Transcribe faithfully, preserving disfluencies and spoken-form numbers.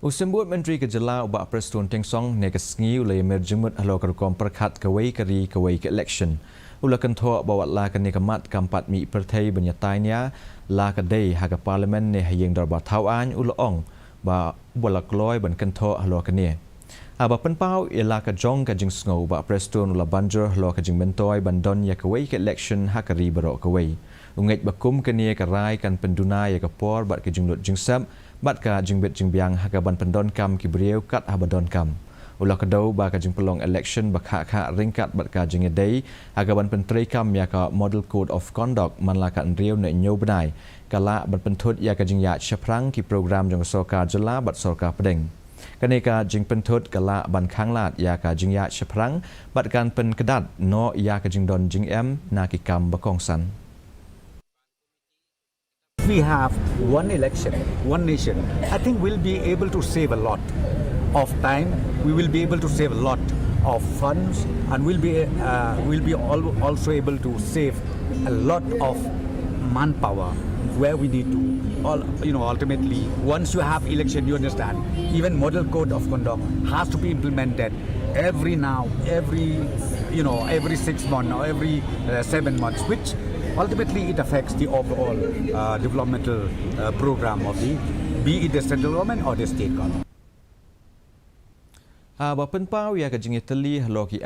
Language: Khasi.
U Symbud Myntri ka Jylla u Bah Prestone Tynsong ne ka sngi u la ïamir jingmut halor ka rukom pyrkhat kawei ka ri kawei ka election. U la kynthoh ba wat la kane ka mat kam pat mih pyrthei ban ïatai nia la ka dei ha ka Parliament ne ha Ïing Dorbar Thaw Aiñ, u la ong ba u ba la kloi ban kynthoh halor kane. Haba pynpaw ïa la ka jong ka jingsngew, u Bah Prestone u la ban jur halor ka jingmyntoi ban don ïa kawei ka election ha ka ri baroh kawei. U ngeit ba kum kane ka rai kan pynduna ïa ka por bad ka jinglut jingsep bad ka jingbit jingbiang ha kaban pyndonkam ki briew kat haba donkam. U la kdew ba ka jingpynlong election ba khah khah ryngkat bad ka jingïadei ha kaban pyntreikam ïa ka Model Code of Conduct man la ka hynriew ne hynñiew bnai ka lah ban pynthut ïa ka jingïaid shaphrang ki program jong ka sorkar jylla bad sorkar pdeng. Kane ka jingpynthut ka lah ban khanglad ïa ka jingïaid shaphrang bad kan pynkdad noh ïa ka jingdon jingem na ki kam ba kongsan. If we have one election, one nation, I think we'll be able to save a lot of time. We will be able to save a lot of funds, and we'll be uh, we'll be al- also able to save a lot of manpower where we need to. All you know, ultimately, once you have election, you understand. Even model code of conduct has to be implemented every now, every you know, every six months or every uh, seven months, which ultimately it affects the overall uh, developmental uh, program of the, be it the central government or the state government. Haba pynpaw ïa ka jingïatylli halor ki